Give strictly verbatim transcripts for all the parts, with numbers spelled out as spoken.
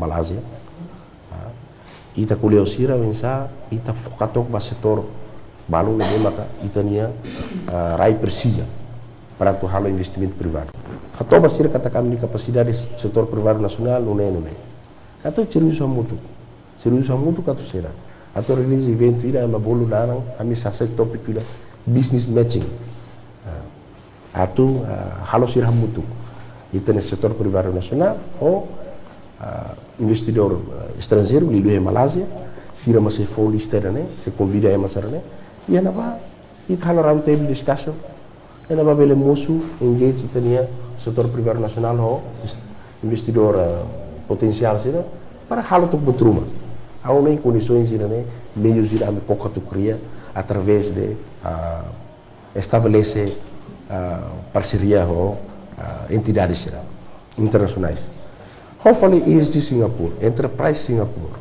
Malázia. Ah, ita ko'alia ho sira, oinsá ita foka took ba setór balun ne'ebé maka ita-nia, ah, rai presiza para atu halo investimentu privadu. Hato'o ba sira katak ami-nia kapasidade setór privadu nasionál nune'e, nune'e. Atu servisu hamutuk. Servisu hamutuk atu sira. Atu realiza eventu ida ema bolu naran, ami hasai tópiku ida business matching. Ah, atu, ah, halo sira hamutuk. Ita-nia setór privadu nasionál ho, ah, investidór, ah, estranjeiru, liuliu iha Malázia, sira mak sei fó lista ida-ne'e, sei konvida ema sira-ne'e. Iha ne'ebá, ita halo round table discussion. Iha ne'ebá bele mosu, engage ita-nia setór privadu nasionál ho is-, investidór, ah, potensiál sira, para halo took buat ruma. Ha'u hanoin kondisoens sira-ne'e, meius sira ami koko atu kria, através de, ah, estabelese, ah, parseria ho, ah, entidade sira internasionais. Ha'u fali E S G Singapore, Enterprise Singapore.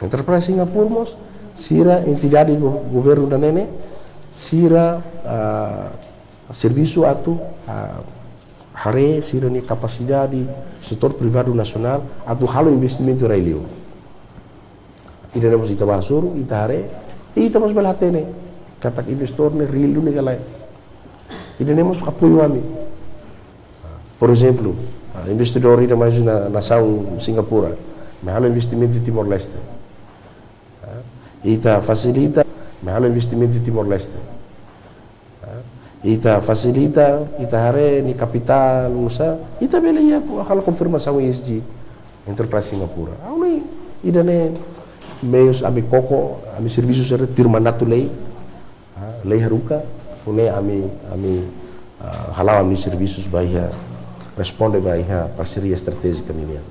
Enterprise Singapore mós, sira entidade go-, governu ida-ne'e, sira, ah, servisu atu, ah, haree sira-nia kapasidade setór privadu nasionál atu halo investimentu rai-liur. Ida-ne'e mós ita bá hasoru, ita haree, i ita mós bele hatene katak investidór ne'e real duni ka lae. Ida-ne'e mós apoiu ami. Por ezemplu, ah, investidór ida mai husi na-, nasaun Singapura, mai halo investimentu Timor-Leste. Ah, ita fasilita, mai halo investimentu Timor-Leste. Ah, ita fasilita, ita haree nia kapitál, nusá, ita bele iha ku-, halo konfirmasaun E S G, Enterprise Singapura. Ha'u hanoin ida-ne'e meius ami koko, ami servisu sira tuir mandatu lei, ah, lei haruka, nune'e ami, ami, ah, hala'o ami servisus ba iha, responde ba iha parseria estratéjika ninian.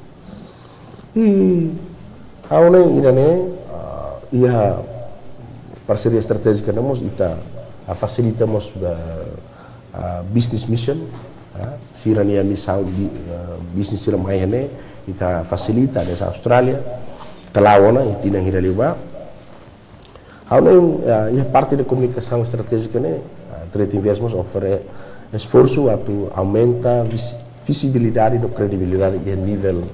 I ha'u hanoin ida-ne'e, ah, iha parseria estratéjika ne'e mós ita, ah, fasilita mós ba, ah, business mission, ah, sira-nia misaun bi-, ah, bisnis sira mai iha ne'e, ita fasilita hanesan Austrália, ita la'o ona, iha tinan hira liubá. Ha'u hanoin, ah, iha parte de komunikasaun estratéjika ne'e, ah, Trade Invest mós ofere esforsu atu aumenta vis-, vizibilidade no kredibilidade iha nivel,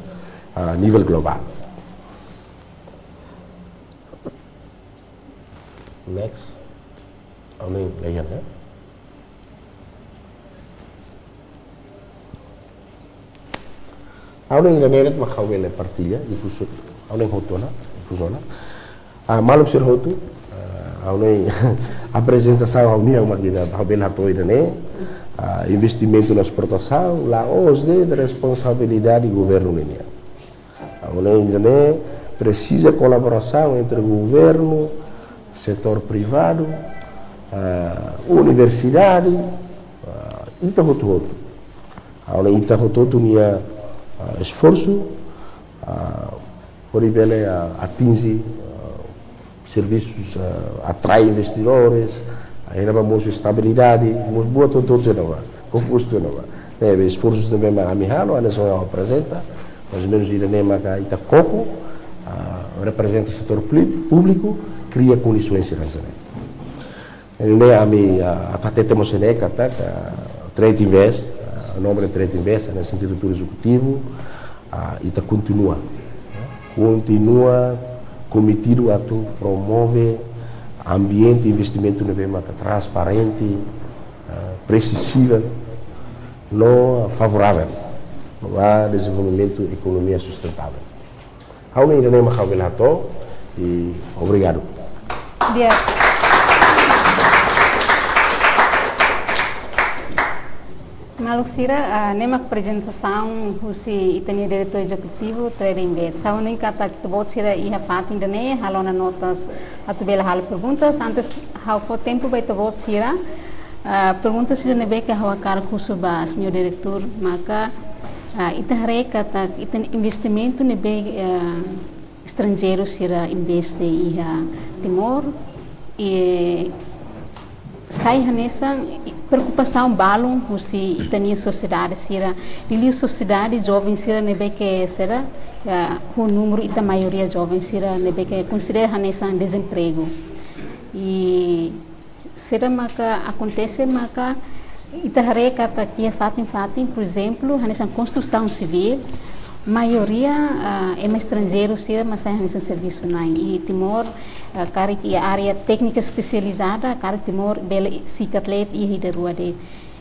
ah, nivel globál. Next. Ha'u hanoin, laihan, ya. Ha'u hanoin ida-ne'e de'it mak ha'u bele partilla, ikus, ha'u hanoin hotu ona, ikus ona. Ah, maluk sira hotu, ah, ha'u hanoin aprezentasaun ha'u-nian mak ida, ha'u bele hato'o ida-ne'e, ah, investimentu no esportasaun, la'ós de'it responsabilidade governu ninian. Ha'u hanoin ida-ne'e presiza kolaborasaun entre governu, setór privadu, ah, universidade, ah, ita hotu-hotu. Ha'u hanoin ita hotu-hotu nia, ah, esforsu, ah, hodi bele, ah, atinje, ah, servisus, ah, atrai investidores, ah, iha ne'ebá mosu estabilidade, mosu buat hotu-hotu iha ne'ebá, konkustu iha ne'ebá. Ne'ebé esforsus ne'ebé mak ami halo, hanesan ohin ha'u aprezenta, mais ou menus ida-ne'e maka ita koko, ah, reprezenta setór pli-, públiku, kria kondisoens sira hanesan ne'e. Ne'e ami, ah, atu hatete mós iha ne'e katak, ah, Trade Invest, ah, nombre Trade Invest, hanesan diretór ezekutivu, ah, ita kontinua. Kontinua komprometidu atu promove ambiente investimentu ne'ebé maka transparente, ah, presizivel, no favoravel ba dezenvolvimentu ekonomia sustentável. Ha'u hanoin ida-ne'e mak ha'u bele hato'o, i obrigadu. Di'ak. Maluk sira, ah, ne'e mak aprezentasaun husi ita-nia diretór ezekutivu Trade Invest. Ha'u hanoin katak ita-boot sira iha fatin ida-ne'e, halo ona notas atu bele halo perguntas. Antes ha'u fó tempu ba ita-boot sira, ah, perguntas sira ne'ebé ke ha'u hakarak husu ba señór diretór, maka, ah, ita haree katak ita investimentu ne'ebé, ah, estranjeiru sira investe iha Timor, i sai hanesan preokupasaun balun husi ita-nia sosiedade sira, liuliu sosiedade joven sira ne'ebé ke sira, ya, ho númeru ita maioria joven sira ne'ebé ke konsidera hanesan dezempregu. I saida maka akontese maka ita haree katak iha fatin-fatin, por ezemplu, hanesan konstrusaun sivíl, Maioria, ah, ema estranjeiru sira mak sai hanesan servisu na'in. Iha Timor, ah, karik iha área téknika espesializada, karik Timor bele sikat leet iha ida rua de'it.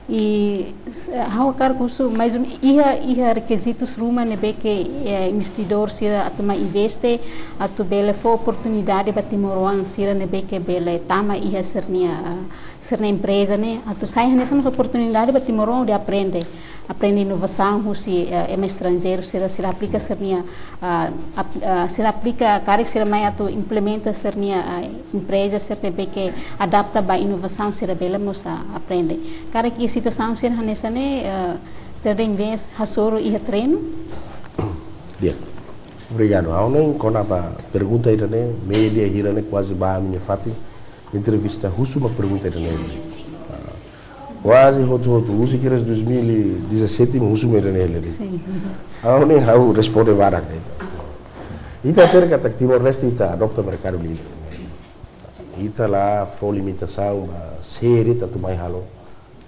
I, s-, ha'u hakarak husu, mais um, iha, iha rekizitus ruma ne'ebé ke, eh, investidór sira atu mai investe, atu bele fó oportunidade ba timoroan sira ne'ebé ke bele tama iha sira-nia, ah, sira-nia empreza ne'e, atu sai hanesan oportunidade ba timoroan hodi aprende. Aprende inovasaun husi, eh, ema estranjeiru sira, sira aplika sira-nia, ah, ap-, ah, sira aplika karik sira mai atu implementa sira-nia, ah, empreza sira ne'ebé ke adapta ba inovasaun sira bele mós, ah, aprende. Karik iha situasaun sira hanesan ne'e, eh, Trade Invest hasoru iha terrenu? Di'ak. Obrigadu. Ha'u hanoin kona-ba pergunta ida-ne'e, média hira ne'e kuaze ba ami-nia fatin entrevista husu mak pergunta ida-ne'e. Ah, kuaze hotu-hotu, husi kedas dois mil e dezassete mak husu mak ida-ne'e hela de'it. Sin. Ha'u hanoin ha'u responde barak de'it. Ita hatene katak Timor-Leste ita adopta merkadu livre. Ita la fó limitasaun ba sé de'it atu mai halo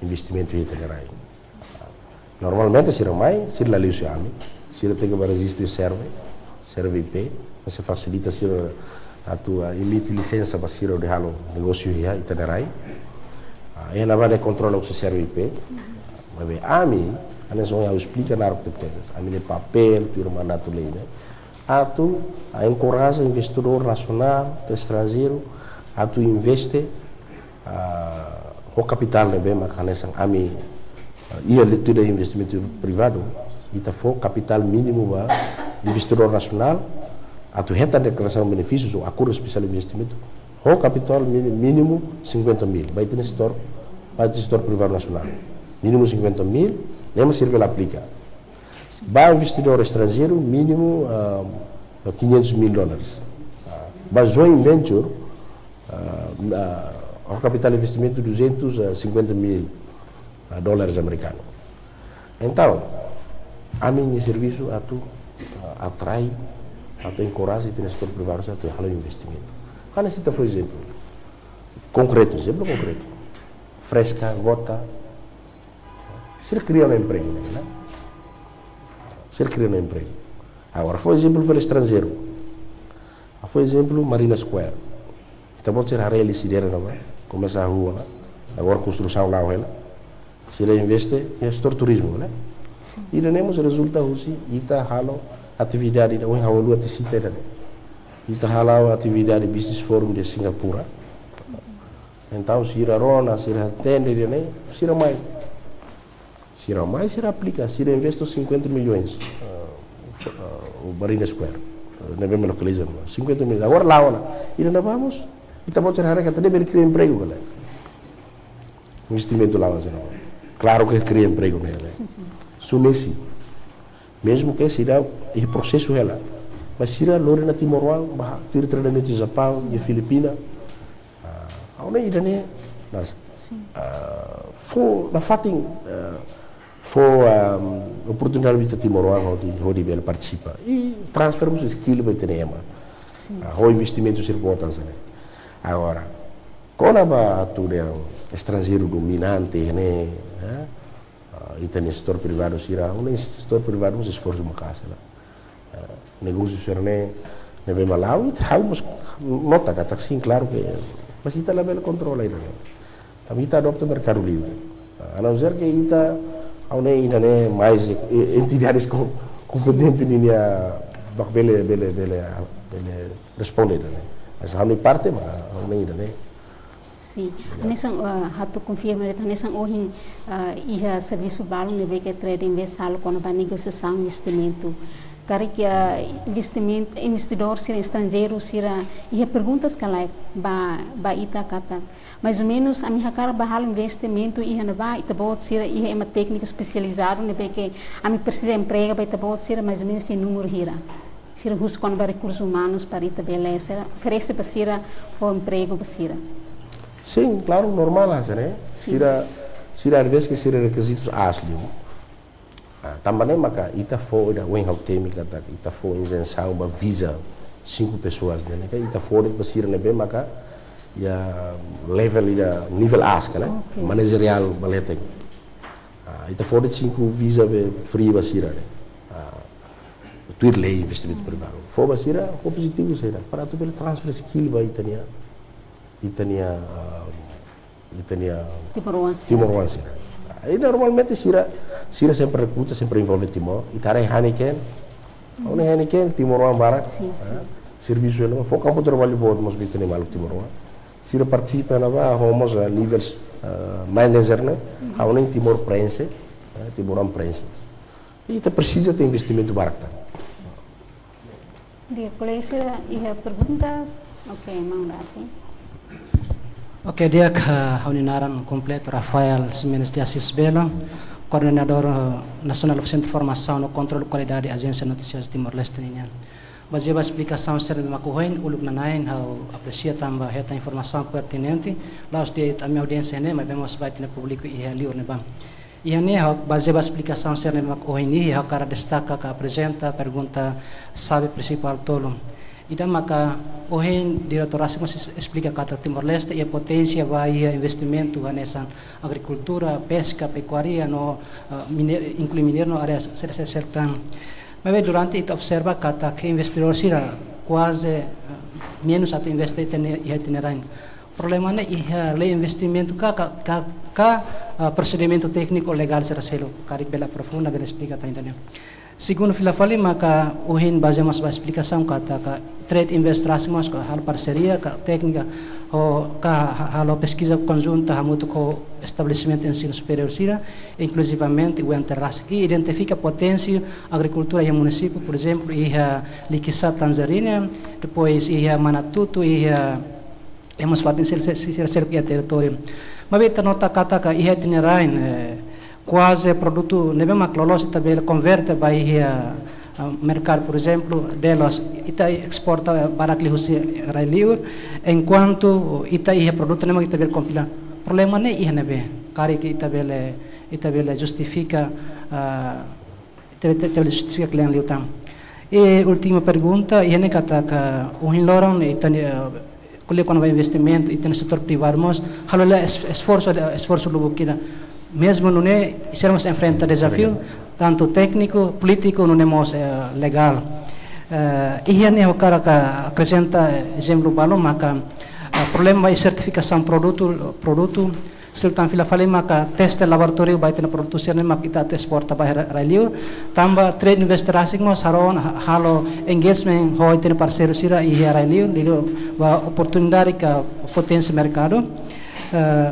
investimentu iha ita-nia rai. Normalmente sira mai, sira la liuhusi ami, sira tenke ba rejistu iha SERVE, SERVE I P, para fasilita sira atu, ah, emite lisensa ba sira hodi halo negósiu iha ita-nia rai. Ah, iha ne'ebá ne'e kontrola husi SERVE I P. Maibé ami, hanesan ohin ha'u esplika naruk tebetebes, ami-nia papél tuir mandatu lei ne'e atu, ah, enkoraja investidór nasionál, estranjeiru, atu investe, ah, ho kapitál ne'ebé maka hanesan ami, ah, iha leitura investimentu privadu, ita fó kapitál mínimu ba investidór nasionál, atu hetan deklarasaun benefísius ou akordu espesiál de investimentu, ho kapitál mini-, mínimu cinquenta mil, ba ita-nia setór, ba ita-nia setór privadu nasionál. Mínimu cinquenta mil, ne'e mak sira bele aplika. Ba investidór estranjeiru, mínimu, ah, quinhentos mil dólares. Ah, ba joint venture, ah, ah, ho kapitál investimentu duzentos e cinquenta mil, ah, dólares amerikanu. Entaun, ami-nia servisu atu, ah, atrai, atu enkoraja ita-nia setór privadu atu halo investimentu. Hanesan ita fó ezemplu konkretu, ezemplu konkretu. Fresca, Gota, sira kria ona empregu ne'e, ne'e? Sira kria ona empregu. Agora, fó ezemplu fali estranjeiru. Fó ezemplu Marina Square. Ita-boot sira haree Lisidera ne'ebá, komesa hahú ona. Agora konstrusaun la'o hela. Sira investe iha setór turizmu, ne'e? Sin. Ida-ne'e mós rezulta husi ita halo atividade ida, ohin ha'u haluha atu sita ida-ne'e. Ita halo atividade Business Forum de Singapura. Entaun, sira rona, sira hatene ida-ne'e, sira mai. Sira mai, sira aplika, sira investe cinquenta milhões. Ah, ah, o Marina Square. Ah, ne'ebé mak lokaliza, cinquenta milhões. Agora la'o ona. Ida-ne'ebá mós, ita-boot sira haree katak ne'e bele kria empregu, ne'e? Investimentu la'o ona, sin. Klaru ke kria empregu, ne'e? Sin, sin. Sumesi. Mezmu ke sira iha prosesu hela. Mas sira lori ona timoroan, ba tuir treinamentu iha Japaun, iha Filipina. Ah, ha'u hanoin ida-ne'e, nas, Sin. Ah, fó, nafatin, ah, fó, ah, oportunidade ba ita timoroan hodi, hodi bele partisipa. I transfere mós skill ba ita-nia ema. Sin, Ah, sin. ho investimentu sira boot hanesan ne'e. Agora, kona-ba atu dehan estranjeiru dominante, ne'e, eh? Ah, ita-nia setór privadu sira, ha'u hanoin setór privadu mós esforsu maka'as, ne'e? Ah, negósiu sira-ne'e, ne'ebé mak la'o, ita ha'u mós nota katak sin, klaru ke, mas ita labele kontrola ida-ne'e. Tanba ita adopta merkadu livre. Ah, a não ser ke ita, ha'u hanoin ida-ne'e mais, eh, entidades kom-, kompetente ninia bá bele, bele, bele, bele responde ida-ne'e. Mas ha'u-nia parte, mas ha'u hanoin ida-ne'e. Sin. Obrigadu. Hanesan, eh, atu konfirma de'it, hanesan ohin, eh, iha servisu balun ne'ebé ke Trade Invest halo kona-ba negosiasaun investimentu. Karik, eh, investimentu, investidór sira estranjeiru sira iha perguntas ka lae ba, ba ita katak, mais ou menus, ami hakarak bá halo investimentu iha ne'ebá, ita-boot sira iha ema tékniku espesializadu ne'ebé ke ami presiza emprega ba ita-boot sira, mais ou menus iha númeru hira? Sira husu kona-ba rekursus umanus para ita bele, sira oferese ba sira, fó empregu ba sira. Sin, klaru, normál hanesan ne'e. Sin. Sira, sira às vezes ke sira rekizitus aas liu. Ah, tanba ne'e maka ita fó ida, ohin ha'u temi katak ita fó izensaun ba visa cinco pessoas ne'e, ne'e ka ita fó de'it ba sira ne'ebé maka iha level ida, nivel aas ka lae, Ok. manajeriál ba leten. Ah, ita fó de'it cinco visa be free ba sira ne'e. Ah, tuir lei investimentu privadu. Fó ba sira, fó pozitivu sira. Para atu bele transfere skill ba ita-nia, ita-nia, ah, ita-nia Timoroan sira. Timoroan sira. I normalmente sira, sira sempre rekruta, sempre envolve Timor. Ita haree Heineken, ha'u-nia Heineken, Timoroan barak. Sin, sin. Ah, servisu hela, fó kampu traballu boot mós ba ita-nia maluk Timoroan. Sira partisipa iha ne'ebá, ho mós, ah, levels, ah, manager ne'e, ha'u-nia Timor prenxe, ah, Timoroan prenxe. Ita presiza iha investimentu barak tan. Di'ak, kolega sira iha perguntas? Oke, maun Davi. Oke, di'ak, eh, ha'u-nia naran kompletu Rafael Ximenes de Assis Belo, Koordenadór, eh, Nasionál Sentru Formasaun no Kontrolu Kualidade Ajénsia Notísias Timor-Leste ninian. Bazeia ba esplikasaun sira ne'ebé mak ohin, uluk nanain ha'u apresia tanba hetan informasaun pertinente, la'ós de'it ami audiénsia ne'e, maibé mós ba ita-nia públiku iha liur ne'ebá. Iha ne'e ha'u bazeia ba esplikasaun sira ne'ebé mak ohin ne'e, ha'u hakarak destaka ka aprezenta pergunta xave prinsipál tolu. Ida maka ohin diretór rasik mós es-, esplika katak Timor-Leste iha poténsia ba iha investimentu hanesan agrikultura, peska, pekuária no, eh, mine-, inklui mineiru no área sira seluk tan. Maibé durante ita observa katak investidór sira kuaze, eh, menus atu investe iha ita-nia rain. Problema ne'e iha lei investimentu ka, ka, ka, ka, ah, prosedimentu tékniku legál sira seluk. Karik bele aprofunda, bele esplika tan ida-ne'e. Segundu fila fali maka ohin bazeia mós ba esplikasaun katak trade invest rasik mós ka halo parseria ka téknika ho ka ha-, halo peskiza konjunta hamutuk ho estabelesimentu ensinu superiór sira, inkluzivamente UNTL rasik. I identifika poténsia agrikultura iha munisípiu, por ezemplu, iha Likisá, Tanzanínia, depois iha Manatuto, iha ema fatin sel-, sel-, sel-, sel-, iha territóriu. Maibé ita nota katak iha ita-nia rain, eh, kuaze produtu ne'ebé mak loloos ita bele konverte ba iha, ah, merkadu, por ezemplu, Delos, ita esporta barak liuhusi rai-liur, enkuantu ita iha produtu ne'ebé mak ita bele kompila. Problema ne'e iha ne'ebé, karik ita bele, ita bele justifika, ah, te, te, te justifika kle'an liután. I última pergunta, iha ne'e katak ohin loron ita-nia, eh, ko'alia kona-ba investimentu, ita-nia setór privadu mós halo hela es-, esforsu, esforsu lubuk ida. Mezmu nune'e sira mós enfrenta dezafiu, tantu tékniku, polítiku, nune'e mós, eh, legál. Eh, iha ne'e ha'u hakarak akresenta ezemplu balu maka, eh, problema ba sertifikasaun produtu, produtu, seluk tan fila fali maka teste laboratóriu ba ita-nia produtu sira ne'e mak ita atu esporta ba rai-, rai-liur. Tanba trade invest rasik mós halo, halo engagement ho ita-nia parseiru sira iha rai-liur, liuliu ba oportunidade ka poténsia merkadu. Eh,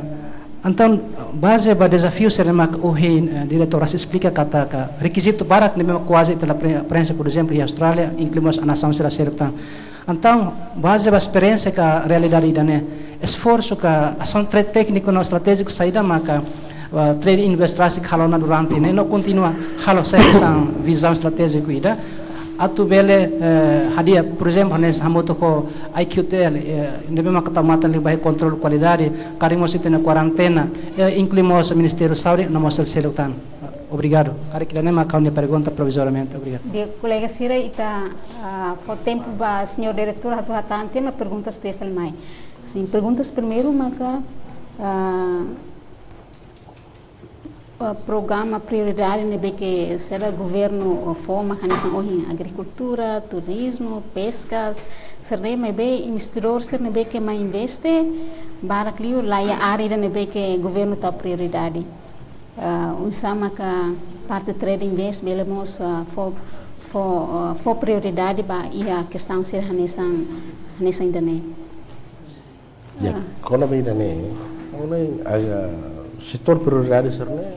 entaun, bazeia ba dezafiu sira ne'e mak ohin, eh, diretór rasik esplika katak rekizitu barak ne'ebé mak kuaze ita la pre-, prenxe, por ezemplu, iha Austrália, inklui mós nasaun sira seluk tan. Entaun, bazeia ba esperiénsia ka realidade ida-ne'e, esforsu ka asaun tre-, tékniku no estratéjiku saida maka, ah, trade invest rasik halo ona durante ne'e no kontinua halo saida hanesan vizaun estratéjiku ida. Atu bele, eh, hadi'a, por ezemplu, hanesan hamutuk ho I Q T L, eh, ne'ebé maka tau matan liu ba iha kontrolu kualidade, karik mós ita-nia kuarentena, eh, inklui mós Ministériu Saúde, no mós seluk tan. Obrigadu. Karik ida-ne'e maka ha'u-nia pergunta provizoriamente. Obrigadu. Di'ak, kolega sira, ita, ah, fó tempu ba señór diretór atu hatán tema perguntas tuir fali mai. Sin, perguntas primeiru maka, ah, ah, programa prioridade ne'ebé ke sira governu, ah, fó mak hanesan ohin agrikultura, turizmu, peskas, sira-ne'e maibé investidór sira ne'ebé ke mai investe barak liu la iha área ida ne'ebé ke governu tau prioridade. Ah, oinsá maka parte trade invest bele mós, ah, fó, fó, ah, fó prioridade ba iha kestaun sira hanesan, hanesan ida-ne'e. Ya, ah, kona-ba ida-ne'e, kona-ba, ah, setór prioridade sira-ne'e,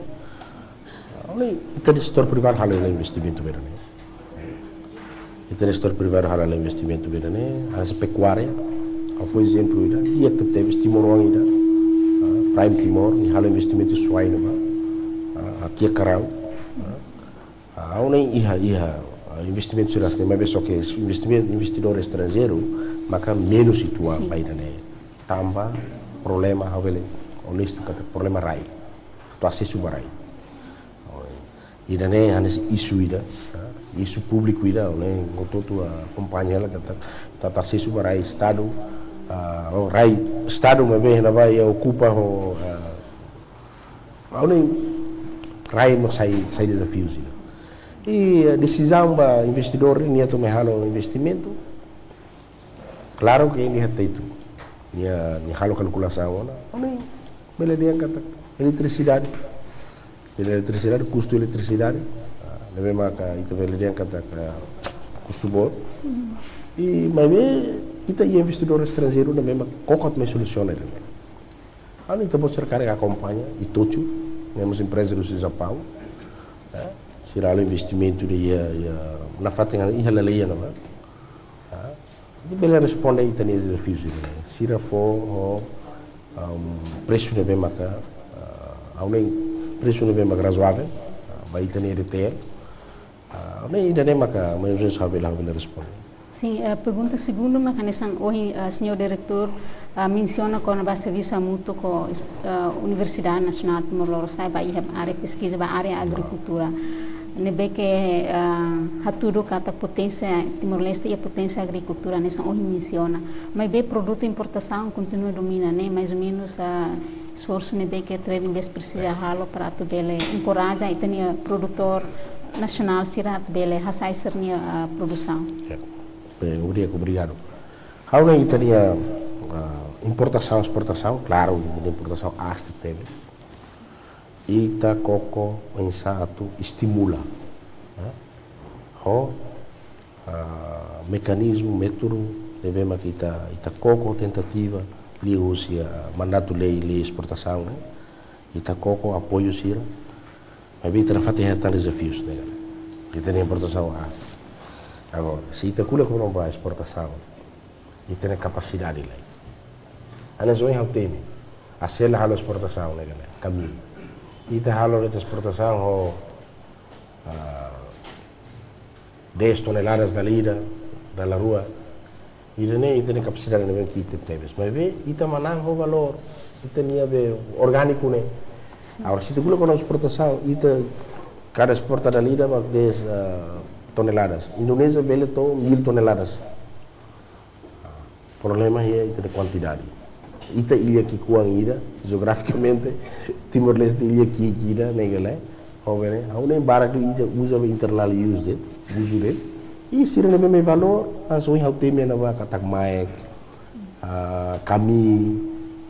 ah, ne'e ita-nia setór privadu halo hela investimentu ba ida-ne'e. Ita-nia setór privadu halo hela investimentu ba ida-ne'e, hanesan pekuária, ha'u fó ezemplu ida, di'ak tebes, Timor-oan ida, ah, Prime Timor, nia halo investimentu suai ne'ebá, ah, hakiak karau, ah, ah, ha'u hanoin iha, iha, ah, investimentu sira hanesan ne'e, maibé só ke investimentu, investidór estranjeiru maka menus uitoan, sin, ba ida-ne'e. Tanba problema, ha'u bele onestu katak problema rai. Atu asesu ba rai. Ida-ne'e hanesan isu ida, ah, isu públiku ida, ne'e hotu-hotu akompaña hela katak, atu asesu ba rai estadu, ah, ho rai estadu maibé ne'ebá iha okupa ho, ah, ha'u hanoin rai mós sai, sai dezafiu sira. I, eh, desizaun ba investidór nia atu mai halo investimentu. Klaru ke nia hatete, nia, nia halo kalkulasaun ona. Ha'u hanoin bele dehan katak eletrisidade. Bele eletrisidade, kustu eletrisidade. Ah, ne'ebé maka ita bele dehan katak kustu boot. I maibé ita iha investidór estranjeiru ne'ebé maka koko atu mai solusiona ne'e. Ha'u hanoin ita-boot sira karik akompaña, Itochu, ne'e mós empreza husi Japaun. Eh, sira halo investimentu ida iha, iha, nafatin iha lalehan ne'ebá. Ah, ita bele responde ita-nia dezafiu sira-ne'e. Sira fó ho, um, presu ne'ebé maka, ah, ha'u hanoin presu ne'ebé maka razoável, ah, ba ita-nia retail. Ah, ha'u hanoin ida-ne'e maka, mais ou menos, ha'u bele, ha'u bele responde. Sin, eh, pergunta segundu mak hanesan ohin, eh, señór diretór, eh, mensiona kona-ba servisu hamutuk ho, eh, Universidade Nasionál Timor Lorosa'e ba iha área peskiza ba área agrikultura. Ne'ebé ke, eh, hatudu katak poténsia Timor-Leste iha poténsia agrikultura hanesan ohin mensiona. Maibé produtu importasaun kontinua domina ne'e, mais ou menos, eh, esforsu ne'ebé ke Trade Invest presiza halo para atu bele enkoraja ita-nia produtór nasionál sira atu bele hasa'e sira-nia, ah, produsaun. Ya. Eh, obrigadu, obrigadu. Ha'u hanoin ita-nia, ah, importasaun, esportasaun, klaru, ita-nia importasaun aas tebes. Ita koko oinsá atu estimula, eh, ho ah, mekanizmu, métodu, ne'ebé mak ita, ita koko tentativa, liuhusi, ah, mandatu lei, lei esportasaun, ne'e? Ita koko apoiu sira, maibé ita nafatin iha tan dezafius, ne'e? Ita-nia importasaun aas. Agora, se ita ko'alia kona-ba esportasaun, ita-nia kapasidade lae. Hanesan ohin ha'u temi, Asela halo esportasaun, ne'e? Kami. Ita halo de'it esportasaun ho, ah, dez toneladas dala ida, dala rua. Ida-ne'e, ita-nia kapasidade ne'ebé ki'ik tebes. Maibé, ita manán ho valór, ita-nia be orgániku ne'e. Sin. Agora, se ita ko'alia kona-ba esportasaun, ita kada esporta dala ida mak dez, ah, toneladas. Indonézia bele to'o mil toneladas. Problema iha ita-nia kuantidade. Ita illa ki'ikoan ida, jeografikamente, Timor-Leste illa ki'ik ida, ne'e ka lae? Ho bene, ha'u hanoin barak liu ita uza ba internal use de'it, uzu de'it. I sira ne'ebé mai valór, hanesan ohin ha'u temi iha ne'ebá katak maek, ah, kami,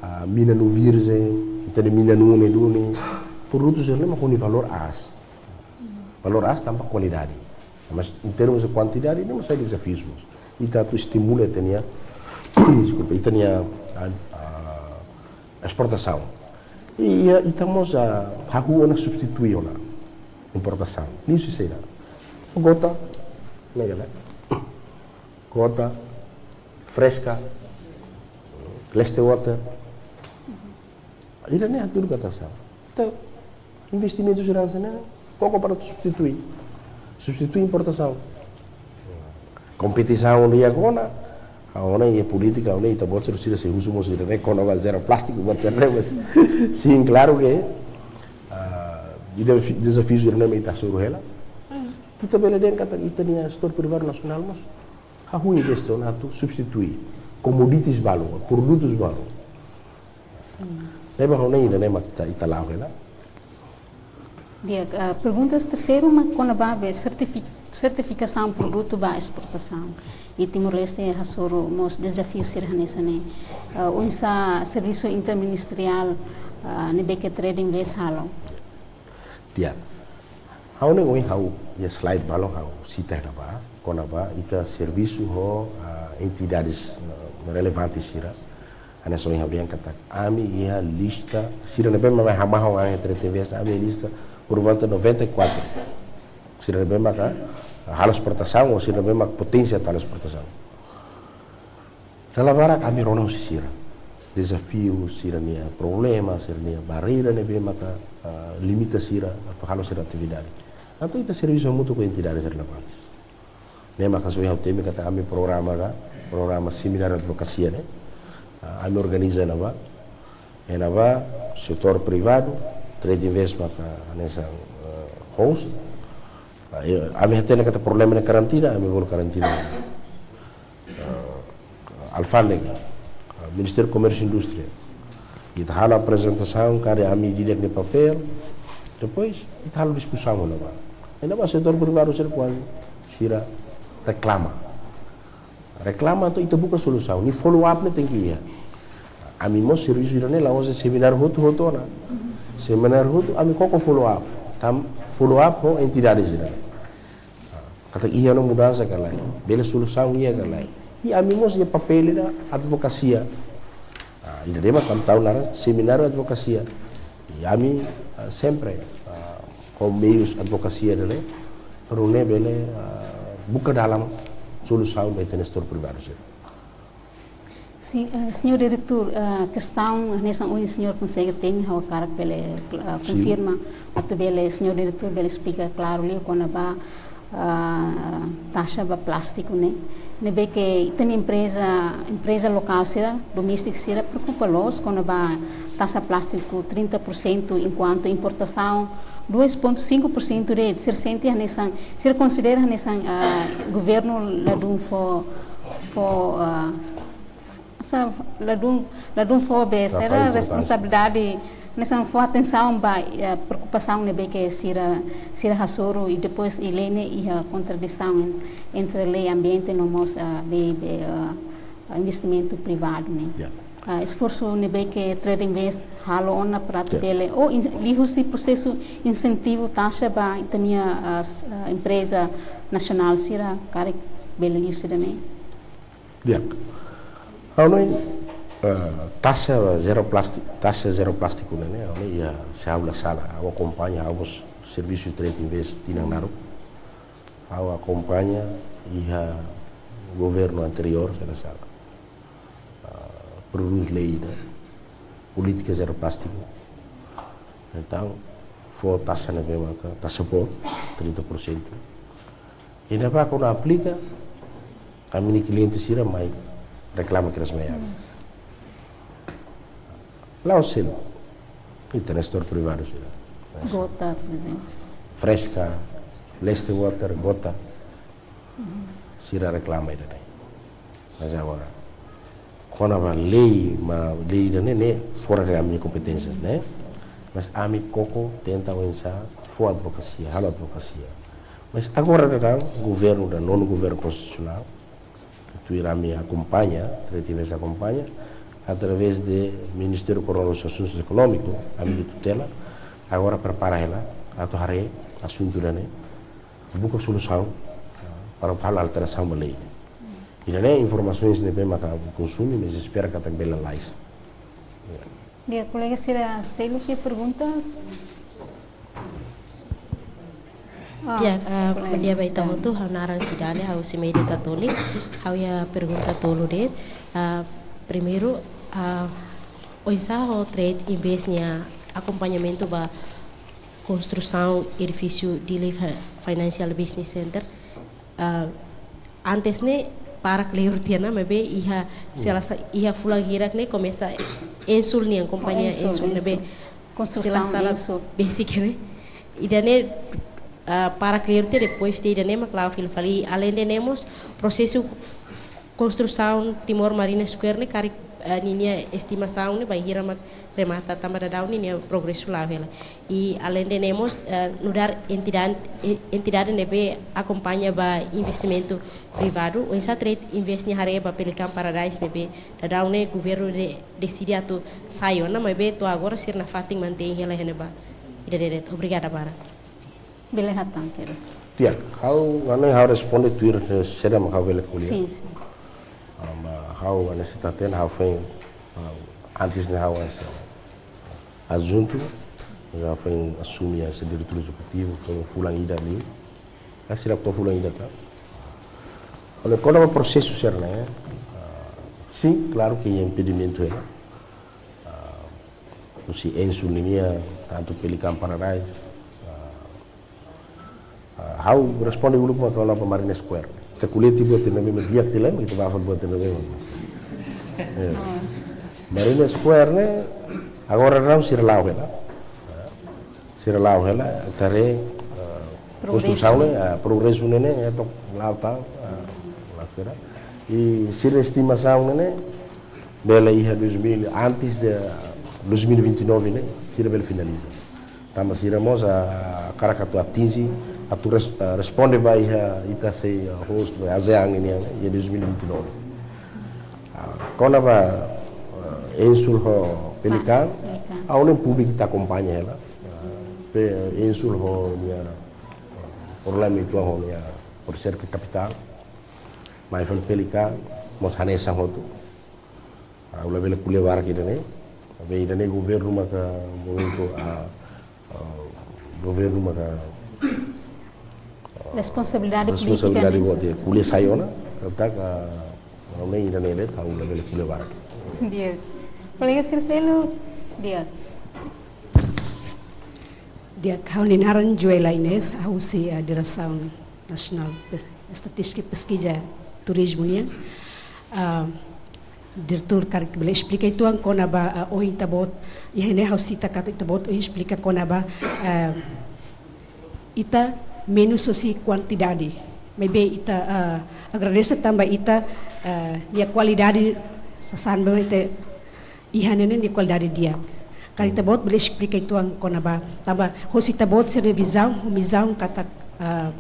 ah, mina-nuu virjen, ita-nia mina-nuu ne'e duni. Produtu sira-ne'e mak ho nia valór aas. Valór aas tanba kualidade. Mas, em termos de kuantidade, ne'e mós sai dezafius mós. Ita atu estimula ita-nia, deskulpa, ita-nia, ah, ah, esportasaun. I, i, ita mós, ah, hahú ona substitui ona importasaun. Liuhusi saida? Gota, ne'e ka lae? Gota, Fresca, Leste Water. Ida-ne'e hatudu katak sá? Entaun, investimentu sira hanesan ne'e, koko para substitui. Substitui importasaun. Kompetisaun di'ak ona, ha'u hanoin iha polítika, ha'u hanoin ita-boot sira sei husu mós ida-ne'e kona-ba zero plástiku, buat sira-ne'e, mas. Sin, klaru ke, ah, ida fi-, dezafiu sira-ne'e mak ita hasoru hela. Ita bele dehan katak ita-nia setór privadu nasionál mós hahú investe ona atu substitui commodities balu, produtus balu. Sin. Ne'ebé ha'u hanoin ida-ne'e mak ita, ita la'o hela. Di'ak, ah, pergunta terseiru mak kona-ba be sertifi-, sertifikasaun produtu ba esportasaun. I Timor-Leste hasoru mós dezafiu sira hanesan ne'e. Ah, oinsá servisu interministeriál, ah, ne'ebé ke Trade Invest halo? Di'ak. Ha'u hanoin ohin ha'u iha slide balun ha'u sita iha ne'ebá, kona-ba ita servisu ho, ah, entidades, ah, relevante sira. Hanesan ohin ha'u dehan katak ami iha lista, sira ne'ebé mak mai hamahon ami iha Trade Invest, ami iha lista por volta noventa e quatro. Sira ne'ebé maka halo esportasaun, ou sira ne'ebé mak poténsia atu halo esportasaun. Dala barak ami rona husi sira. Dezafiu, sira-nia problema, sira-nia barreira ne'ebé maka, ah, limita sira atu halo sira atividade. Entaun ita servisu hamutuk ho entidades relevantes. Ne'e maka hanesan ohin ha'u temi katak ami programa ka, programa semináriu advokasia ne'e, ah, ami organiza iha ne'ebá. Iha ne'ebá setór privadu, Trade Invest maka hanesan, eh, host. Ah, ami hatene katak problema ne'e karantina, ami bolu karantina. Ah, alfándega, ah, Ministériu Komérsiu i Indústria. Ita halo aprezentasaun katak ami di'ak nia papél. Depois, ita halo diskusaun iha ne'ebá. Ainda ba setór privadu sira kuaze sira reklama. Reklama, entaun ita buka solusaun. Nia follow up ne'e tenke iha. Ami mós servisu ida-ne'e la'ós semináriu hotu-hotu ona. Semináriu hotu, ami koko follow up. Tanba follow up ho entidade sira. Katak iha ona mudansa ka lae, bele solusaun iha ka lae. I ami mós iha papél ida advokasia. Ah, ida-ne'e mak ami tau naran semináriu advokasia. I ami, ah, sempre, ah, ho meius advokasia ida-ne'e, para nune'e bele, ah, buka dalan solusaun ba ita-nia setór privadu sira. Sin, eh, señór diretór, eh, kestaun hanesan ohin señór konsege temi, ha'u hakarak bele, eh, sin, konfirma, atu bele señór diretór bele esplika klaru liu kona-ba, eh, taxa ba plástiku ne'e. Ne'ebé ke ita-nia empreza, empreza lokál sira, doméstiku sira preokupa loos kona-ba taxa plástiku trinta por cento, enkuantu importasaun dois ponto cinco por cento de'it. Sira sente hanesan, sira konsidera hanesan, ah, governu ladún fó, fó, ah, sa-, ladún, ladún fó be, sira responsabilidade, hanesan fó atensaun ba, eh, preokupasaun ne'ebé ke sira, sira hasoru, i depois i lei ne'e iha kontradisaun en-, entre lei ambiente no mós, ah, lei be, ah, investimentu privadu ne'e. Ya. Ah, esforsu ne'ebé ke Trade Invest halo ona para atu, ya, bele, ou in-, liuhusi prosesu insentivu taxa ba ita-nia, ah, s-, ah, empreza nasionál sira karik bele liu sira-ne'e. Di'ak. Ha'u hanoin, ah, taxa zero plástiku, taxa zero plástiku ne'e, ne'e, ha'u hanoin, ya, se ha'u la sala, ha'u akompaña, ha'u mós servisu Trade Invest tinan naruk. Ha'u akompaña iha governu anteriór, se la sala. Ah, prodús lei ida, polítika zero plástiku. Entaun, fó taxa ne'ebé maka, taxa fó, trinta por cento. I ne'ebá kuandu aplika, ami-nia kliente sira mai reklama kedas mai ami. La'ós selu. Ita-nia setór privadu sira. Gota, por ezemplu. Fresca, Leste Water, Gota. Sira reklama ida-ne'e. Mas agora, kona-ba lei, ma lei ida-ne'e, ne'e fora de ami-nia kompeténsia, ne'e? Mas ami koko tenta oinsá fó advokasia, halo advokasia. Mas agora daudaun governu ida, nonu governu konstitusionál, tuir ami akompaña, Trade Invest akompaña, através de Ministériu Koordenadór Asuntus Ekonómiku, ami tutela, agora prepara hela, atu haree asuntu ida-ne'e, buka solusaun, para atu halo alterasaun ba lei. Ida-ne'e informasaun ne'ebé maka ami konsumi, mas espera katak bele lalais. Di'ak, kolega sira seluk iha perguntas? Ah, di'ak, ah, kolega, bom dia ba ita hotu, ha'u naran Cidade, ha'u husi Medan Católica, ha'u iha pergunta tolu de'it. Ah, primeiru, ah, oinsá ho Trade Invest nia akompañamentu ba konstrusaun edifísiu Dili Fi-, Financial Business Center. Ah, antes ne'e para kleur tiha ona, maibé iha, hmm, se la sa-, iha fulan hirak ne'e komesa Ensul nian, kompañia, oh, Ensul, Ensul ne'ebé, Ensul. Konstrusaun, se la sala, Ensul. Basic ne'e. Ida-ne'e, ah, para kleur tiha, depois de ida-ne'e mak la'o fila fali. Alende ne'e mós prosesu konstrusaun Timor Marina Square ne'e karik, eh, ninia estimasaun ne'e bainhira mak remata, tanba daudaun ninia progresu la'o hela. I alende ne'e mós, eh, nu'udar entidade, eh, entidade ne'ebé akompaña ba investimentu privadu, oinsá Trade Invest nia haree ba Pelican Paradise ne'ebé daudaun ne'e governu de-, deside atu sai ona, maibé to'o agora sira nafatin mantein hela iha ne'ebá. Ida-ne'e de'it, obrigada barak. Bele hatán kedas. Di'ak, ha'u, ha'u hanoin ha'u responde tuir, eh, saida mak ha'u bele ko'alia. Sin, sin. Ah, maibé ha'u hanesan ita hatene ha'u foin, ah, antes ne'e ha'u hanesan adjuntu, ha'u foin asume hanesan diretór ezekutivu, foin fulan ida liu. Ha'u seidauk to'o fulan ida tan. Olha, kona-ba prosesu sira-ne'e, ah, sin, klaru ke iha impedimentu hela. Ah, husi Ensul ninia, tantu Pelican Paradise, ah, ah, ha'u responde uluk mak kona-ba Marina Square. Ita ko'alia tiha buat ida ne'ebé mak di'ak tiha lai, ita bá fali buat ida ne'ebé mak. Eh. Marina Square ne'e, agora daudaun sira la'o hela. Sira la'o hela, ita haree, eh, progresu, konstrusaun ne'e, eh, progresu ne'e, ne'e, eh, to'o la'o tan, eh, la sira. I sira estimasaun ne'e, ne'e, bele iha dois mil, antes de dois mil e vinte e nove ne'e, sira bele finaliza. Tanba sira mós, ah, hakarak atu atinje, atu res-, ah, responde ba iha ita sei, ah, host ba ASEAN nian, iha dois mil e vinte e dois. Ah, kona-ba, ah, Ensul ho Pelican, Pelican. Ha'u-nia públiku ita akompaña hela. Ah, pe Ensul ho nia, ah, problema itu ho nia, por ser ke kapitál. Mai fali Pelican, mós hanesan hotu. Ah, ha'u labele ko'alia barak ida-ne'e. Be ida-ne'e governu maka momentu, ah, ah, governu maka, ah, responsabilidade polítika, responsabilidade ne'e. Boot, ya, ko'alia sai ona, tanba, ah, ha'u-nia ida-ne'e de'it, ha'u labele ko'alia barak. Di'ak. Kolega sira seluk, di'ak. Di'ak, ha'u-nia naran Joela Ines, ha'u husi, ah, Diresaun Nasionál Pe-, Estatístika Peskiza Turizmu nian. Ah, Diretór karik bele esplika uitoan kona-ba, ah, ohin ita-boot, iha ne'e ha'u sita katak ita-boot ohin esplika kona-ba, ah, ita menus husi kuantidade. Maibé ita, ah, agradese tanba ita, ah, nia kualidade sasán ba ita iha ne'e nia kualidade di'ak. Karik ita-boot bele esplika uitoan kona-ba, tanba husi ita-boot sira-nia vizaun, vizaun katak, ah,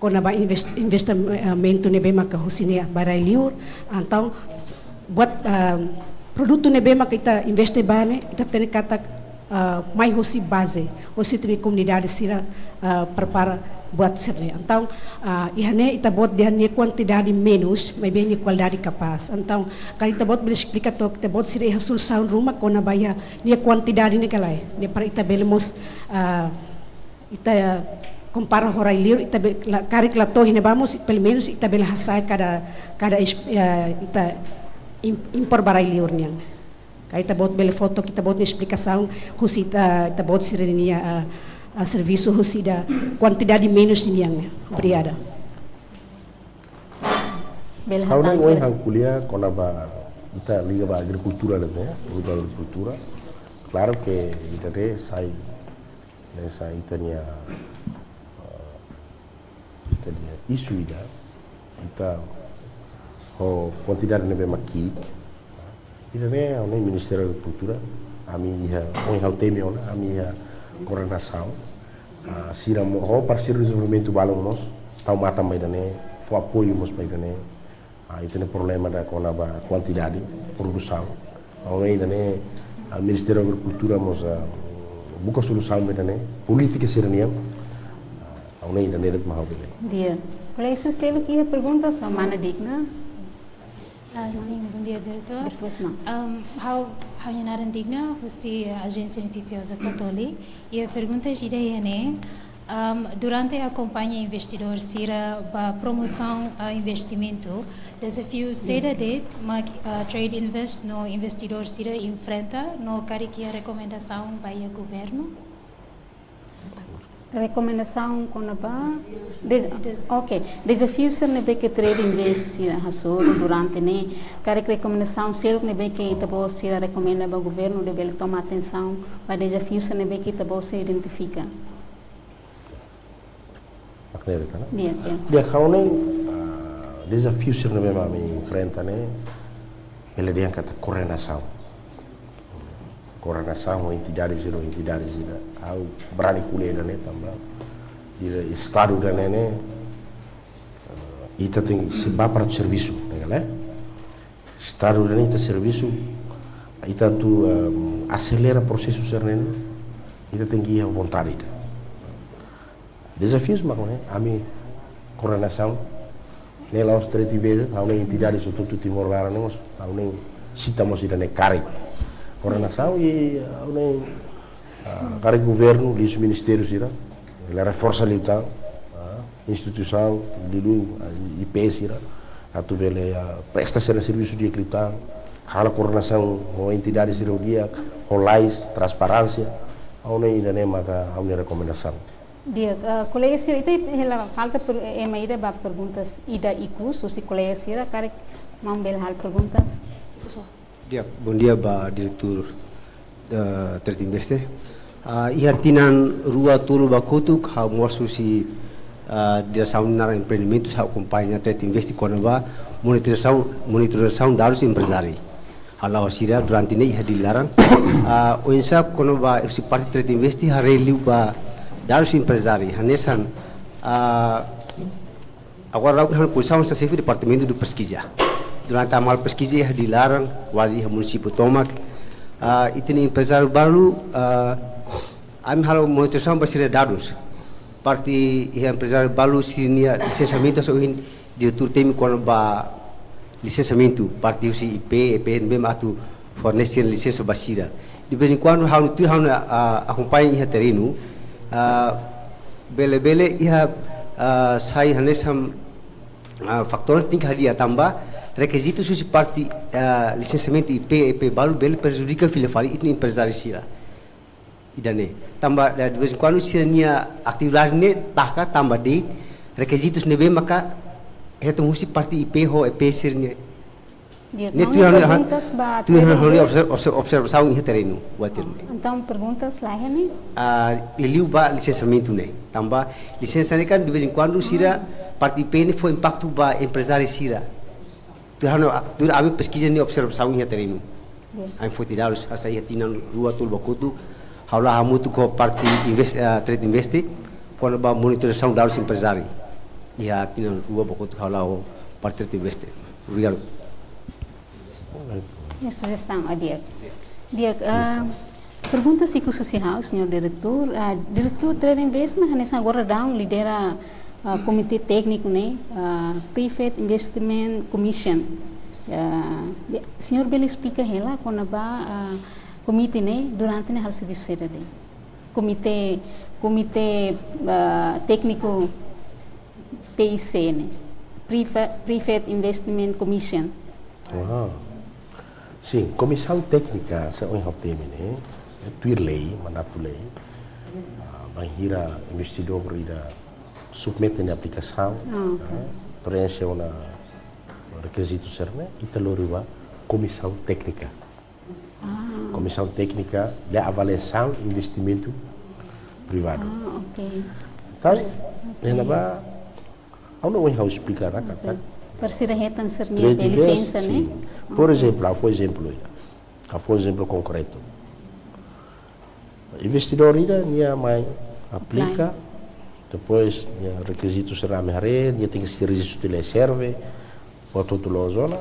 kona-ba invest-, investimentu ne'ebé maka husi ne'e ba rai-liur, entaun buat, ah, produtu ne'ebé maka ita investe ba ne'e, ita hatene katak, ah, mai husi baze, husi ita-nia komunidade sira, ah, prepara buat sira-ne'e. Entaun, ah, iha ne'e ita-boot dehan nia kuantidade menus, maibé nia kualidade kapás. Entaun, karik ita-boot bele esplika took, ita-boot sira iha solusaun ruma kona-ba iha nia kuantidade ne'e ka lae. Ne'e para ita bele mós, ah, ita kompara ho rai-liur, ita be-, la, karik la to'o iha ne'ebá mós, pelumenus ita bele hasa'e kada, kada es-, eh, ita im-, impor ba rai-liur nian. Karik ita-boot bele fó took ita-boot nia esplikasaun, husi ita, ita-boot sira-nia, ah, ah, servisu husi ida kuantidade menus nian. Obrigada. Bele hatán, ha'u-nia oin kedas. Ha'u ko'alia kona-ba ita liga ba agrikultura de'it, ya, liga ba agrikultura. Klaru ke ita-nia sai, ne'e sai ita-nia, eh, ita-nia isu ida, ita ho kuantidade ne'ebé mak ki'ik. Ida-ne'e, ha'u-nia Ministériu Agrikultura, ami iha, ohin ha'u temi ona, ami iha koordenasaun. Ah, sira mós, ho parseiru dezenvolvimentu balun mós, tau matan ba ida-ne'e, fó apoiu mós ba ida-ne'e. Ah, ita-nia problema ida kona-ba kuantidade, produsaun. Ha'u hanoin ida-ne'e, ah, Ministériu Agrikultura mós, ah, buka solusaun ba ida-ne'e, polítika sira-nian. Ah, ha'u hanoin ida-ne'e de'it mak ha'u bele. Di'ak. Kolega sira seluk iha pergunta, mana Digna? Ah, sin, bondia, diretór. Depois, ma. Ahm, ha'u, ha'u-nia naran Digna, husi Ajénsia Notisioza Totoli. Iha pergunta ida iha ne'e, ahm, durante akompaña investidór sira ba promosaun ba investimentu, dezafiu saida de'it mak, ah, Trade Invest no investidór sira enfrenta no karik iha rekomendasaun ba iha governu? Rekomendasaun kona-ba, de-, Des- ok, dezafiu sira ne'ebé ke Trade Invest sira hasoru durante ne'e, karik rekomendasaun seluk ne'ebé ke ita-boot sira rekomenda ba governu atu bele toma atensaun ba dezafiu sira ne'ebé ke ita-boot sira identifika. Mak ne'e de'it, ka lae? Di'ak, di'ak. Di'ak, ha'u hanoin, ah, dezafiu sira ne'ebé mak ami enfrenta ne'e, bele dehan katak koordenasaun. Koordenasaun ho entidade sira, entidade sira. Ha'u brani ko'alia ida-ne'e tanba, ida Estadu ida-ne'e, eh, ita tenke sei bá para atu servisu, ne'e ka lae? Estadu ida-ne'e ita servisu, ita atu, em, aselera prosesu sira-ne'e, ita tenke iha vontade ida. Dezafius mak ne'e, ami koordenasaun, ne'e la'ós Trade Invest, ha'u hanoin entidade hotu-hotu Timor laran ne'e mós, ha'u hanoin sita mós ida-ne'e karik. Koordenasaun i, ha'u hanoin, ah, karik governu, liuhusi ministériu sira, bele reforsa liután, ah, instituisaun, liuliu, ah, I P sira, atu bele, ah, presta sira-nia servisu di'ak liután, halo koordenasaun ho entidade sira di'ak, ho lais, transparénsia, ha'u hanoin ida-ne'e maka ha'u-nia rekomendasaun. Di'ak, eh, kolega sira, ita hela falta per-, eh, ema ida ba perguntas ida ikus, husi kolega sira, karik maun bele halo perguntas? Di'ak, bondia ba diretór, eh, Trade Invest. Ah, iha tinan rua tolu ba kotuk, ha'u mós husi, ah, diresaun naran empreendimentu, ha'u akompaña Trade Invest kona-ba monitorizasaun, monitorizasaun dadus emprezáriu. Ha'u la'o sira durante ne'e iha Dili laran. Ah, oinsá kona-ba husi parte Trade Invest haree liu ba Dadus emprezáriu, hanesan, ah, agora ha'u halo pozisaun hanesan xefe departamentu de peskiza. Durante ami halo peskiza iha Dili laran, kuaze iha munisípiu tomak, ah, ita-nia emprezáriu balu, ah, ami halo monitorizasaun ba sira-nia dadus. Parte iha emprezáriu balu sira-nia lisensamentu hanesan ohin diretór temi kona-ba lisensamentu, parte husi I P, E P ne'ebé mak atu fornese lisensa ba sira. De vez em quando, ha'u-nia tuir ha'u-nia, ah, akompaña iha terrenu, ah, bele-bele iha, ah, sai hanesan, ah, fatór tenke hadi'a tanba rekizitu husi parte, ah, lisensamentu I P, E P balu bele prejudika fila fali ita-nia emprezáriu sira. Ida-ne'e. Tanba, eh, de vez em quando sira-nia atividade ne'e taka tanba de'it rekizitus ne'ebé maka hetan husi parte I P ho E P sira-ne'e. Di'ak, ne'e entaun tuir ha'u-nia, perguntas ba tuir ha'u-nia obser-, obser-, observasaun iha terrenu, buat ne'e. Entaun perguntas laiha ne'e? Ah, liuliu ba lisensamentu ne'e. Tanba lisensa ne'e kan de vez em quando sira parte I P ne'e fó impaktu ba emprezáriu sira. Tuir ha'u-nia, tuir ami peskiza nia observasaun iha terrenu. Ami foti dadus hanesan iha tinan rua tolu ba kotuk, ha'u la hamutuk ho parte invest-, eh, Trade Invest, kona-ba monitorizasaun dadus emprezáriu. Iha tinan rua ba kotuk ha'u la ho parte Trade Invest. Obrigadu. Ne'e sujestaun, ah, di'ak. Di'ak, ah, perguntas ikus husi ha'u, señór diretór. Ah, diretór Trade Invest mak hanesan agora daudaun lidera, ah, komité tékniku ne'e, ah, Private Investment Commission. Ah, be-, señór bele esplika hela kona-ba, ah, komité ne'e durante ne'e halo servisu saida de'it? Komité, komité, ah, tékniku P I C ne'e, Priva-, Private Investment Commission. Uau. Sin, komisaun téknika, se ohin ha'u temi ne'e, tuir lei, mandatu lei. Ah, bainhira investidór ida submete nia aplikasaun, ah, ok, ah, preenxe ona rekizitu sira-ne'e, ita lori ba komisaun téknika. Ah. Komisaun téknika de avaliasaun investimentu privadu. Ah, ok. Entaun, ok, ne'ebá, ha'u hanoin ha'u esplika ona, ok, katak. Para sira hetan sira-nia lisensa, ne'e? Sin. Por, ok, ezemplu, ha'u fó ezemplu ida. Ha'u fó ezemplu konkretu. Investidór ida nia mai aplika, apply, depois nia rekizitu sira ami haree, nia tenke rejistu tiha iha SERVE, hotu-hotu loos ona,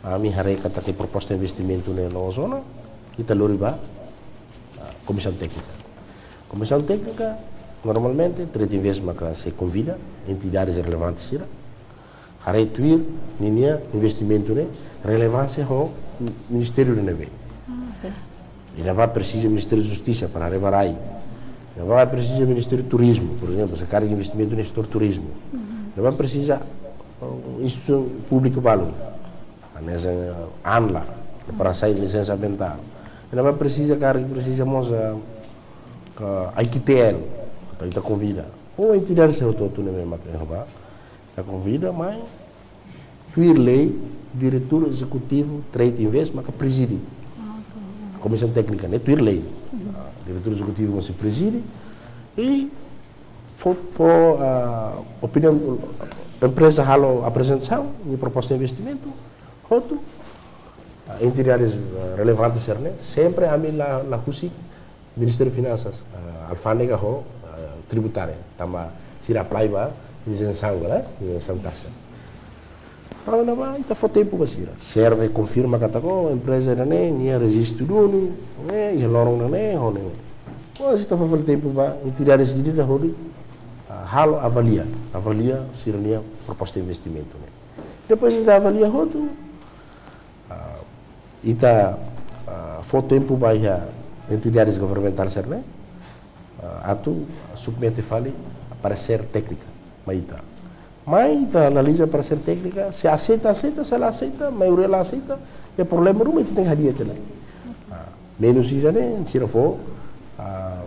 ami haree katak nia proposta investimentu ne'e loos ona, ita lori ba, ah, komisaun téknika. Komisaun téknika, normalmente, Trade Invest maka sei konvida entidades relevantes sira, haree tuir ninia investimentu ne'e relevánsia ho ministériu ne'ebé. Ah, ok. Ida-ne'ebá presiza Ministériu Justisa para haree ba rai. Ida-ne'ebá presiza Ministériu Turizmu, por ezemplu, se karik investimentu iha setór turizmu. Mhm. Ida-ne'ebá presiza, uh, instituisaun públika balu. Hanesan, uh, ANLA, para sai lisensa ambientál. Ida-ne'ebá presiza, karik presiza mós, uh, uh, I Q T L, ita konvida. Ou entidade sira hotu-hotu ne'ebé mak iha ne'ebá. Ita konvida, mai tuir lei, diretór ezekutivu Trade Invest maka prezide. Ah, ok. Komisaun téknika ne'e tuir lei. Mhm. Ah, diretór ezekutivu mós sei prezide. I fó, fó, ah, opiniaun, empreza halo aprezentasaun, nia proposta investimentu, hotu, ah, entidades, ah, relevantes sira-ne'e, sempre ami la, la husik Ministériu Finansas, ah, alfándega ho, ah, tributária, tanba sira apply ba isensaun, ne'e? Isensaun taxa. Entaun ne'ebá, ita fó tempu ba sira. SERVE konfirma katak, oh, empreza ida-ne'e, nia rejistu duni, ne'e, iha loron ida-ne'e, ho ne'e. Oh, ita fó fali tempu ba entidades ida-idak hodi, ah, halo avalia, avalia sira-nia proposta investimentu ne'e. Depois ita avalia hotu, ah, ita, ah, fó tempu ba iha entidades governamentál sira-ne'e, ah, atu submete fali paresér téknika mai ita. Mai ita analiza paresér téknika, se aseita, aseita, se la aseita, maioria la aseita, iha problema ruma ita tenke hadi'a tiha lai. Ah, menus ida-ne'e, sira fó, ah,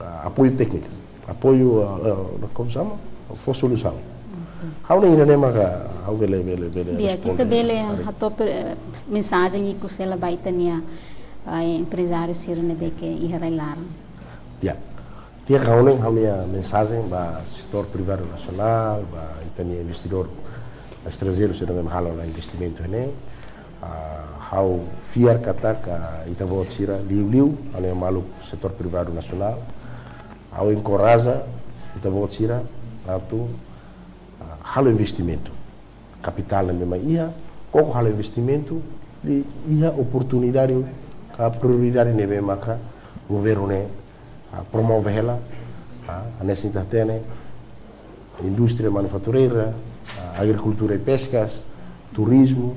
ah, apoiu tékniku, apoiu, ah, ah, como se chama? Fó solusaun. Ha'u hanoin ida-ne'e maka, ha'u bele, bele, bele. Di'ak, ita responde. Bele hato'o per-, eh, mensajen ikus hela ba ita-nia, eh, emprezáriu sira ne'ebé ke iha rai-laran. Di'ak. Di'ak, ha'u hanoin, ha'u-nia mensajen ba setór privadu nasionál, ba ita-nia investidór estranjeiru sira ne'ebé halo ona investimentu ne'e. Ah, ha'u fiar katak, ah, ita-boot sira, liuliu ha'u-nia maluk setór privadu nasionál, Ha'u enkoraja ita-boot sira atu, ah, halo investimentu. Kapitál ne'ebé mak iha, koko halo investimentu, i iha oportunidade ka prioridade ne'ebé maka governu ne'e, ah, promove hela, ah, hanesan ita hatene, indústria manufatureira, ah, agrikultura i peskas, turizmu,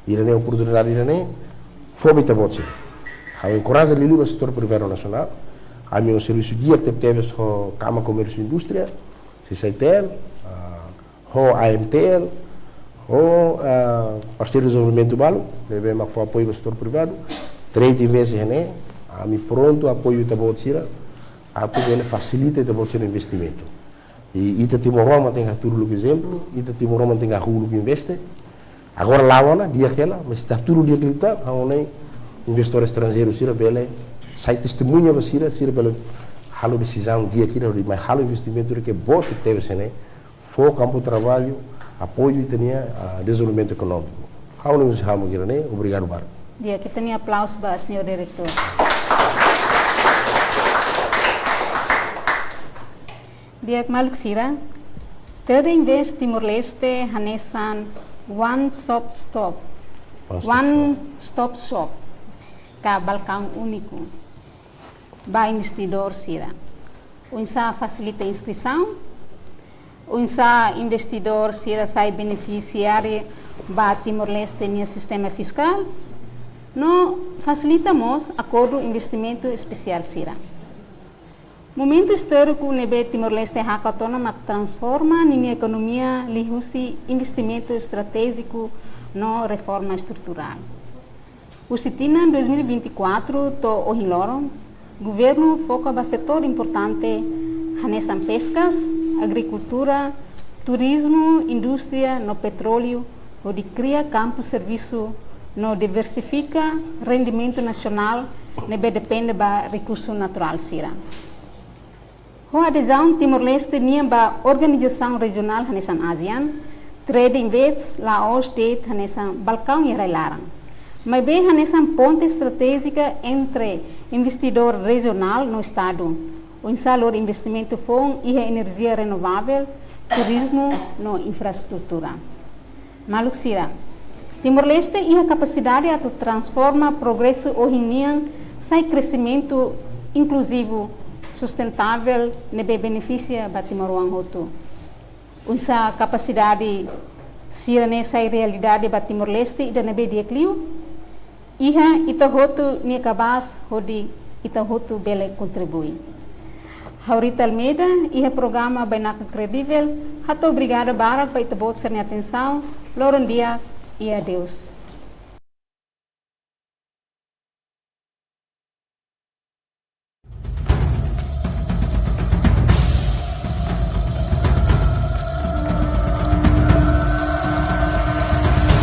ida-ne'e oportunidade ida-ne'e, fó ba ita-boot sira. Ha'u enkoraja liuliu ba setór privadu nasionál, ami servisu di'ak tebetebes ho Kámara Komérsiu i Indústria, C C I T L, ah, ho A M T L, ho, ah, parseiru dezenvolvimentu balu, ne'ebé mak fó apoiu ba setór privadu, Trade Invest iha ne'e, ami prontu apoiu ita-boot sira, atu bele fasilita ita-boot sira investimentu. I ita timoroan mak tenke hatudu uluk ezemplu, ita timoroan mak tenke hahú uluk investe. Agora la'o ona, di'ak hela, mas ita hatudu di'ak liután, ha'u hanoin investidór estranjeiru sira bele sai testemuña ba sira, sira bele halo desizaun di'ak ida hodi mai halo investimentu ida ke boot tebes iha ne'e, fó kampu traballu, apoiu ita-nia, ah, dezenvolvimentu ekonómiku. Ha'u hanoin husi ha'u mak ida-ne'e, obrigadu barak. Di'ak, ita-nia aplauzu ba señór diretór. Di'ak maluk sira, Trade Invest Timor-Leste hanesan one stop shop. One stop One shop. Stop shop, ka balkaun úniku ba investidór sira. Oinsá fasilita inskrisaun, oinsá investidór sira sai benefisiáriu ba Timor-Leste nia sistema fiskál, no fasilita mós akordu investimentu espesiál sira. Momentu istóriku ne'ebé Timor-Leste hakat ona mak transforma ninia ekonomia liuhusi investimentu estratéjiku no reforma estruturál. Husi tinan dois mil e vinte e quatro to'o ohin loron, governu foka ba setór importante hanesan peskas, agrikultura, turizmu, indústria no petróleu, hodi kria kampu servisu no diversifika rendimentu nasionál ne'ebé depende ba rekursu naturál sira. Ho adezaun Timor-Leste nian ba organizasaun rejionál hanesan ASEAN, Trade Invest la'ós de'it hanesan balkaun iha rai-laran, maibé hanesan ponte estratéjika entre investidór rejionál no Estadu, oinsá lori investimentu foun iha enerjia renovavel, turizmu no infraestrutura. Maluk sira, Timor-Leste iha kapasidade atu transforma progresu ohin nian sai kresimentu inkluzivu, sustentavel, ne'ebé benefisia ba timoroan hotu. Oinsá kapasidade sira-ne'e sai realidade ba Timor-Leste ida ne'ebé di'ak liu, iha ita hotu nia kabaas hodi ita hotu bele kontribui. Ha'u Rita Almeida, iha programa Bainaka Kredivel, hato'o obrigada barak ba ita-boot sira-nia atensaun, loron di'ak i adeus.